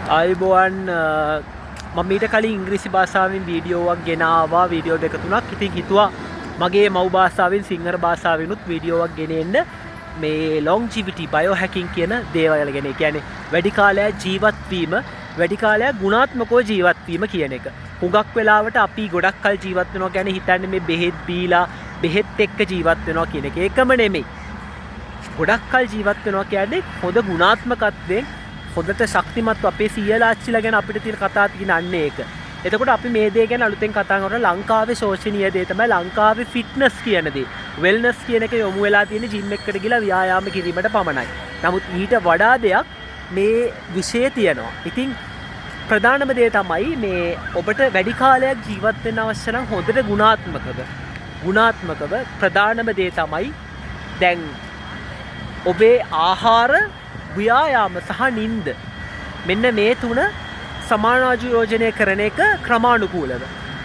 ආයුබෝවන්. මම ඊට කලින් ඉංග්‍රීසි භාෂාවෙන් වීඩියෝවක් ගෙනාවා, වීඩියෝ දෙක තුනක්. ඉතින් හිතුවා මගේ මව් භාෂාවෙන් සිංහල භාෂාවෙනුත් වීඩියෝවක් ගෙනෙන්න මේ ලොන්ජිවිටි බයෝහැකින් කියන දේවල් ගැන. ඒ කියන්නේ වැඩි කාලයක් ජීවත් වීම, වැඩි කාලයක් ගුණාත්මකව ජීවත් වීම කියන එක. හුඟක් වෙලාවට අපි ගොඩක් කල් ජීවත් වෙනවා කියන්නේ හිතන්නේ මේ බෙහෙත් බීලා බෙහෙත් එක්ක ජීවත් වෙනවා කියන එක. ඒකම නෙමෙයි. ගොඩක් කල් ජීවත් වෙනවා කියන්නේ හොඳ ගුණාත්මකත්වයෙන් හොඳට ශක්තිමත්ව අපේ සීයලා ආච්චිලා ගැන අපිට තියෙන කතා තියෙන අන්න ඒක. එතකොට අපි මේ දේ ගැන අලුතෙන් කතා කරනකොට ලංකාවේ ශෝෂණීය දේ තමයි ලංකාවේ ෆිට්නස් කියන දේ. වෙල්නස් කියන එක යොමු වෙලා තියෙන ජිම් එකකට ගිහලා ව්‍යායාම කිරීමට පමණයි. නමුත් ඊට වඩා දෙයක් මේ විෂයේ තියෙනවා. ඉතින් ප්‍රධානම දේ තමයි මේ ඔබට වැඩි කාලයක් ජීවත් වෙන්න අවශ්‍ය නම් හොඳට ගුණාත්මකව ප්‍රධානම දේ තමයි දැන් ඔබේ ආහාර, ව්‍යායාම සහ නින්ද, මෙන්න මේ තුන සමානායෝජනය කරන එක ක්‍රමානුකූලව.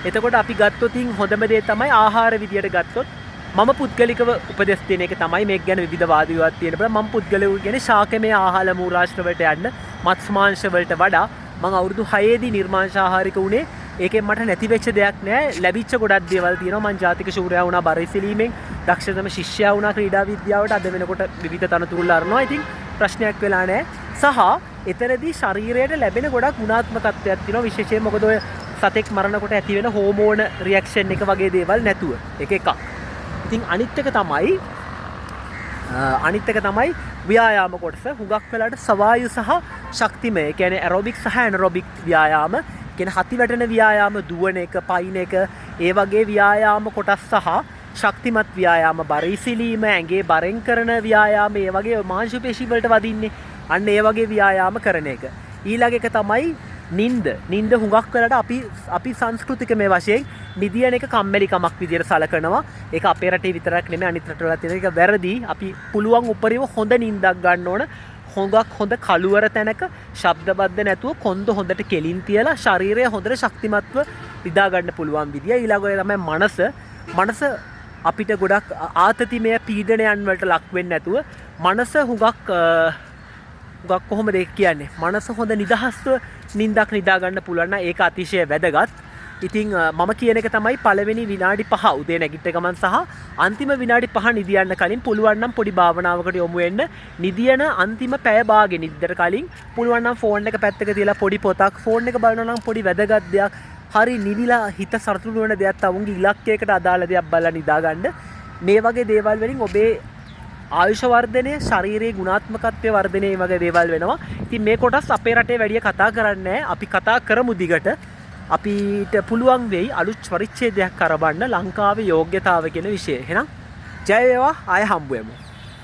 එතකොට අපි ගත්තොත් හොඳම දේ තමයි ආහාර විදියට ගත්තොත් මම පුද්ගලිකව උපදෙස් දෙන එක තමයි. මේක ගැන විවිධ වාද විවාද තියෙන බල මම පුද්ගලිකව කියන්නේ ශාකමය ආහාර මූලාශ්‍ර වලට යන්න මත්ස්‍ය මාංශ වලට වඩා. මං අවුරුදු 6 දී නිර්මාංශ ආහාරික වුණේ. ඒකෙන් මට නැති වෙච්ච දෙයක් නෑ, ලැබිච්ච ගොඩක් දේවල් තියෙනවා. මං ජාතික ශූරයා වුණා බර ඉසිලීමෙන්, දක්ෂතම ශිෂ්‍යයා වුණා ක්‍රීඩා විද්‍යාවට. අද වෙනකොට විවිධ තනතුරු ලරනවා. ඉතින් ප්‍රශ්නයක් වෙලා නෑ. සහ එතනදී ශරීරයට ලැබෙන ගොඩක් ගුණාත්මකත්වයක් තියෙනවා. විශේෂයෙන් මොකද ඔය සතෙක් මරනකොට ඇති වෙන හෝමෝන රියැක්ෂන් එක වගේ දේවල් නැතුව. ඒක එකක්. ඉතින් අනිත් එක තමයි ව්‍යායාම කොටස. හුඟක් වෙලාවට සවායු සහ ශක්තිමය, ඒ කියන්නේ ඇරොබික් සහ ඇනරොබික් ව්‍යායාම, කියන්නේ හති වැටෙන ව්‍යායාම, දුවන එක, පයින් එක, ඒ වගේ ව්‍යායාම කොටස් සහ ශක්තිමත් ව්‍යායාම, බර ඉසිලීම, ඇඟේ බරෙන් කරන ව්‍යායාම, ඒ වගේ මාංශ පේශි වලට වදින්නේ. අන්න ඒ වගේ ව්‍යායාම කරන එක. ඊළඟ එක තමයි නින්ද. නින්ද හුඟක් වෙලාවට අපි සංස්කෘතිකමය වශයෙන් නිදියන එක කම්මැලිකමක් විදියට සලකනවා. ඒක අපේ රටේ විතරක් නෙමෙයි, අනිත් රටවලත් තියෙන එක වැරදි. අපි පුළුවන් උපරිම හොඳ නින්දක් ගන්න ඕන. හොඟක් හොඳ කළුවර තැනක ශබ්දබද්ද නැතුව කොන්ද හොඳට කෙලින් තියලා ශරීරය හොඳට ශක්තිමත්ව නිදා ගන්න පුළුවන් විදිය. ඊළඟ එක තමයි මනස. මනස අපිට ගොඩක් ආතතිමය පීඩනයන් වලට ලක් වෙන්නේ නැතුව මනස හුඟක් හුඟක් කොහොමද ඒක කියන්නේ, මනස හොඳ නිදහස්ව නින්දක් නිදා ගන්න පුළුවන් නම් ඒක අතිශය වැදගත්. ඉතින් මම කියන එක තමයි පළවෙනි විනාඩි 5 උදේ නැගිට ගමන් සහ අන්තිම විනාඩි 5 නිදියන්න කලින් පුළුවන් නම් පොඩි භාවනාවකට යොමු වෙන්න. නිදියන අන්තිම පැය භාගෙ නිද්දට කලින් පුළුවන් නම් ෆෝන් එක පැත්තක තියලා පොඩි පොතක්, ෆෝන් එක බලනවා නම් පොඩි වැදගත් දෙයක්, හරි නිවිලා හිත සතුටු වෙන දෙයක්, තමුන්ගේ ඉලක්කයකට අදාළ දෙයක් බලලා නිදා ගන්න. මේ වගේ දේවල් වලින් ඔබේ ආයුෂ වර්ධනය, ශරීරයේ ගුණාත්මකත්වය වර්ධනය වගේ දේවල් වෙනවා. ඉතින් මේ කොටස් අපේ රටේ වැඩිය කතා කරන්නේ නැහැ. අපි කතා කරමු දිගට. අපිට පුළුවන් වෙයි අලුත් පරිච්ඡේදයක් අරබන්න ලංකාවේ යෝග්‍යතාව කියන විෂය. එහෙනම් ජය වේවා, ආය හම්බ වෙමු.